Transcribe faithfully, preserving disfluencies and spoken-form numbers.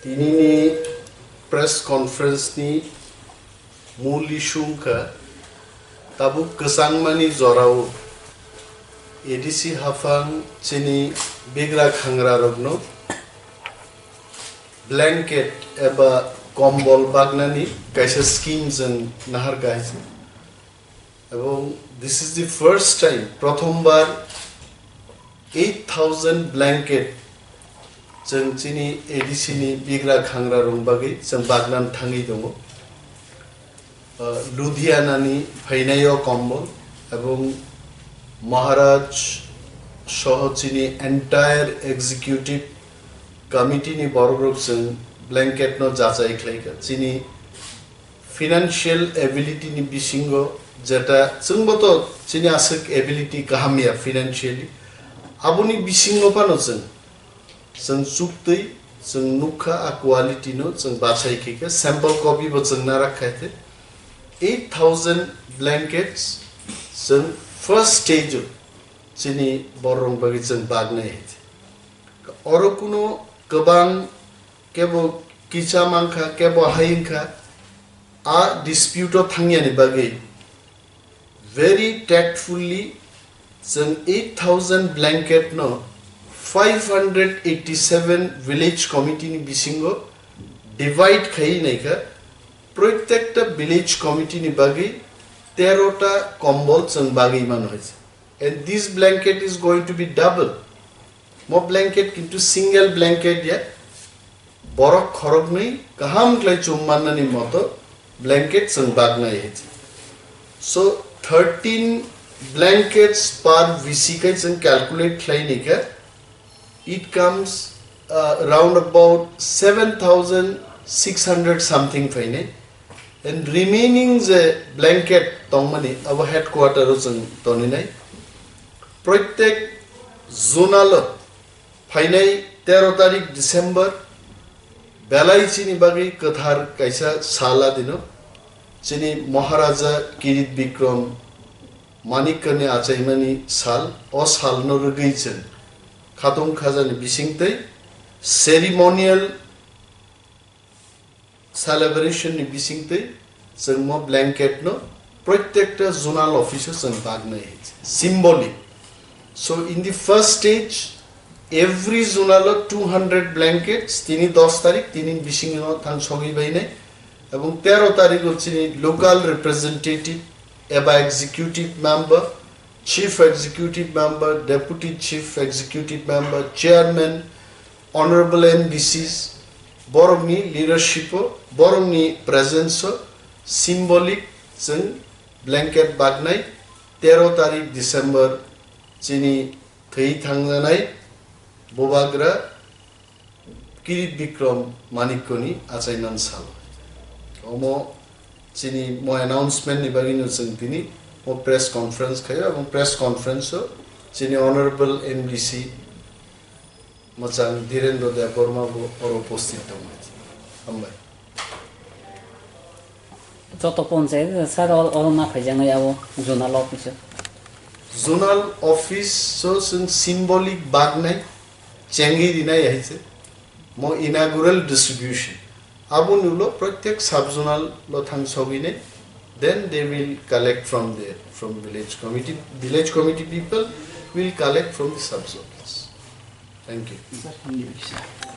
Tinini press conference ni mul issue wngkha tabuk kwchangmani jorao A D C haphang chini bigra khangrarokno blanket eba kombol bagnani kaisa scheme chwng naharkha hai se. Ebong this is the first time, prothombar eight thousand blanket chwng chini A D C ni bigra khangrarok bagwi chwng bagnan thangwi tongo. Uh, Ludhiana ni phainaio kombol ebong Maharaj soho chini entire executive committee ni borokrok chwng blanket no jachai khlaikha. Chini financial ability ni bisingo, jeta chwngbo to chini aswk ability kaham ya financially, aboni bisingo phano chwng, chwng chuktwi chwng nukha a quality no chwng bachai khe khe sample copy bo chwng narak khai the eight thousand blankets chwng first stage o chini borok bagwi chwng bagnai hai the. Oro kuno kwbang kebo kisa mankha, kebo hai wngkha, a dispute o thangyani bagwi very tactfully chwng eight thousand blanket no five hundred eighty-seven village committee ni bisingo divide khai naikha, protekta village committee ni bagwi tero ta kombol chwng bagwi mano hai se. And this blanket is going to be double. Mo blanket kintu single blanket ya. Borok khoroknwi kaham khlai chum mannani moto blanket chwng bagnai hai. So thirteen blankets per V C kai chwng calculate khlai ni kha. It comes, uh, round about seven thousand six hundred something phainai. And remaining je blanket tongmani abo headquarter o chwng toninai. Protek zonal o phainai tero tarik December belai chini bagwi kwthar kaisa sal a dino. Chini Maharaja Kirit Bikram Manikya ni achaimani sal, o sal no rwgwi chwng khatung khajani bisingtwi ceremonial celebration ni bisingtwi chwng mo blanket no protekta zonal office o chwng bagnai hai se. Symbolic. So in the first stage, every zonal o two hundred blankets tini dos tarik tini bisingo thang sogwi bainai, ebong tero tarik o chini local representative eba executive member, chief executive member, deputy chief executive member, chairman, honorable M D Cs, borokni leadership o, borokni presence o symbolic chwng blanket bagnai tero tarik December chini thwi thangjanai bubagra Kirit Bikram Manikyani achaiman sal. Omo chini mo announcement ni bagwi no chwng tini mo press conference khayo, ebong press conference o chini honorable M D C Mwchang Dhirendra Debbarma bo oro upasthit tongmani. Hambai. Joto ponchayat sir oro, oro ma phaijaknai abo zonal office o. Zonal office o chwng symbolic bagnai chengwi rinai hai se. Mo inaugural distribution. Aboni ulo protek sub zonal o thang sogwi nai. Then they will collect from there, from village committee. Village committee people will collect from the sub zonals. Thank you. Sir, hamni bisa.